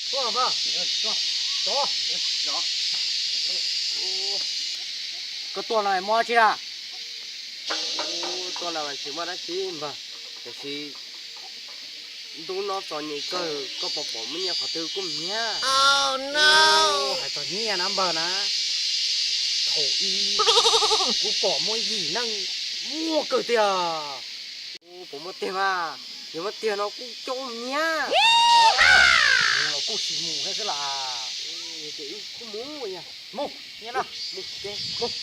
Koj tuaj no muaj dab tsi na? Tuaj no mas tsis muaj dab tsi npawg, tiam sis ntuj no txom nyem kawg, koj puas pom muaj nyiaj qhov twg kuj miab. Hais txog nyiaj na npawg na, thaum ub kuv pom muaj yim neej muaj kawg tiag. Puas muaj tiag mas? Yog muaj tiag no kuj coob miab. Mus los kuj tsis mus thiab xwb las. Ces wb kuj mus, mus nyiam na, mus ces mus.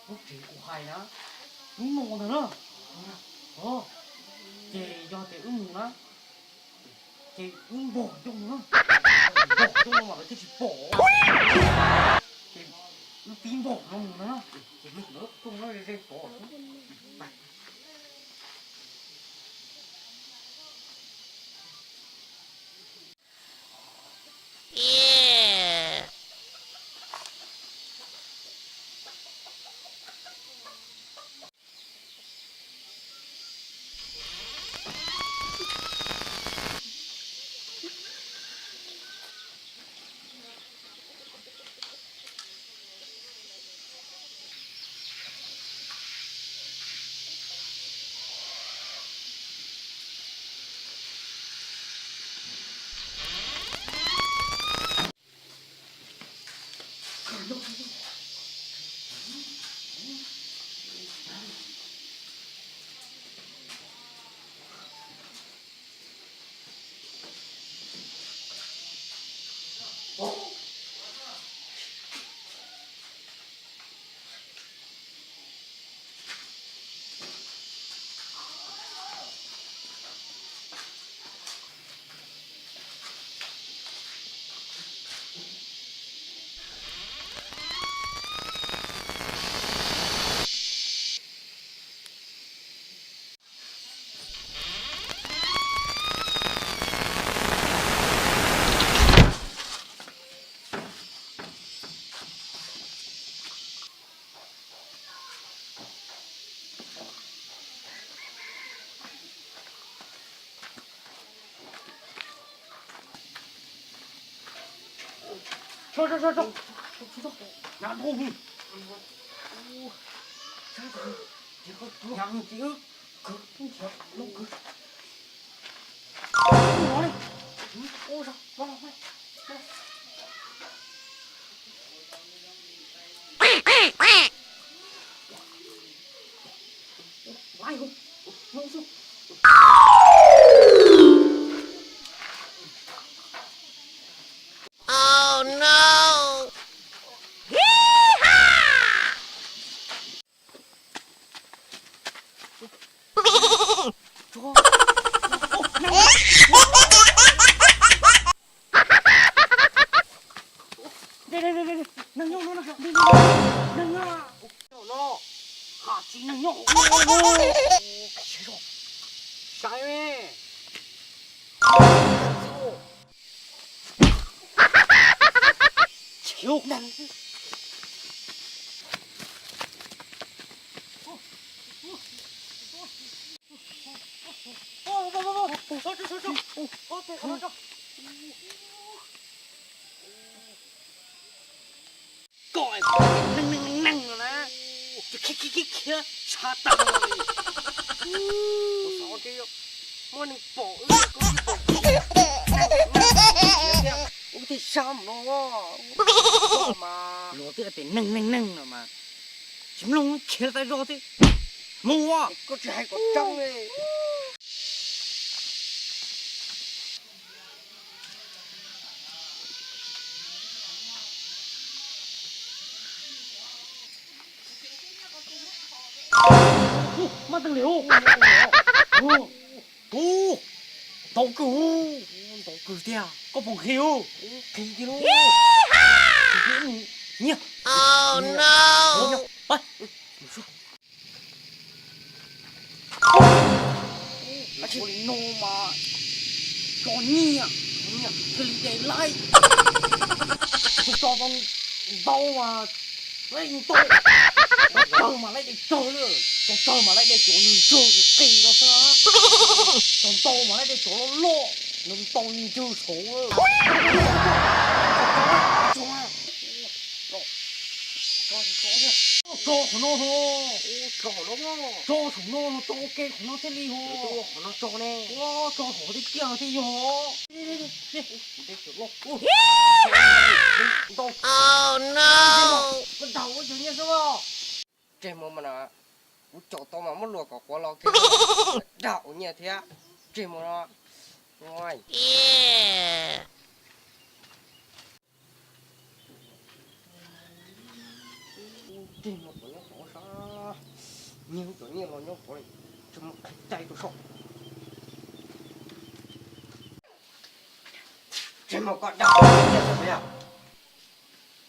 Ub, tseem kuv hais na, wb mus ntag na. Ces yog tias wb mus na, ces wb npog coob no na, npog coob no mas lawv thiaj tsis pom. Ces wb pib npog no mus ntag na, ces lawv tuaj no ze ze pom. Neeg nyob no, neeg nyob, neeg nyob no, hais tsis neeg nyob hauv no. Saib me, tsis neeg. Koj neeg neeg neeg no na, khiav khiav khiav khiav tshaj tag li. Kuv xav tias muaj neeg pom wb, wb thiaj sab mus no. Mas luag twb tias neeg neeg neeg no mas tsis mloog khiav tau zog thiab. Mus, koj tsis hais kom tseeb li. Maj teej liam. Ntau kawg, ntau kawg tiag. Koj puas nqhis? Nqhis tiag lauj. Nyiaj. Ua li no mas tso nyiaj, nyiaj thiaj li de laib. Kuv tso tau ntau mas laib ntau. Tawg mas laij dej tsawg lawm, tau tawg mas laij dej tsov nws ntswg qis qis no xwb na. Tau ntau mas laij dej tsov loj loj, nws ntau ntswg saud lawm. Tso qhov no ho. Tso saum no ho, tso ua ke qhov no thiaj li ho. Qhov no tso ne. Tso saum thiab kiag thiaj yog. Ntau. Koj dag ua cov nyiaj xwb os. Tseg mus mas na, kuv caum tau mas muab luag kom quav los kiag, dag ua nyiaj thiab. Tseg mus no. Tseg mus, cov nyob tod sab, nyiag cov nyiaj los nyob tod li, tsis mus qhib caij rau saum. Tseg mus, koj dag ua nyiaj xwb puas yog?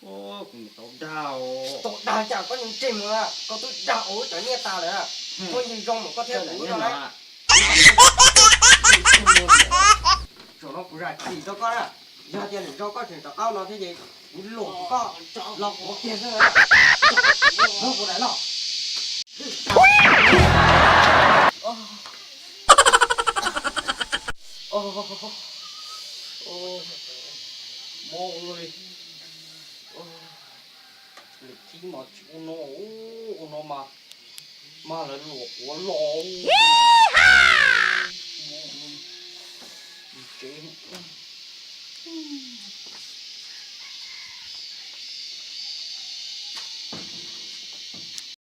Kuv tau dag, tau dag cas koj ntseg mus, koj twb dag ua cov nyiaj tas lawm. Koj yeej zoo mas koj thiab kuv no. Zaum no kuv zam txim rau koj na, yog tias lwm zaus koj tseem rov qab no thiab ces kuv luam koj los quav kiag xwb. Muab kuv daim loj. Mob ua luaj li. Lwm thib mas tsis ua no, ua no mas, mas lawv luam quav los. Tsev.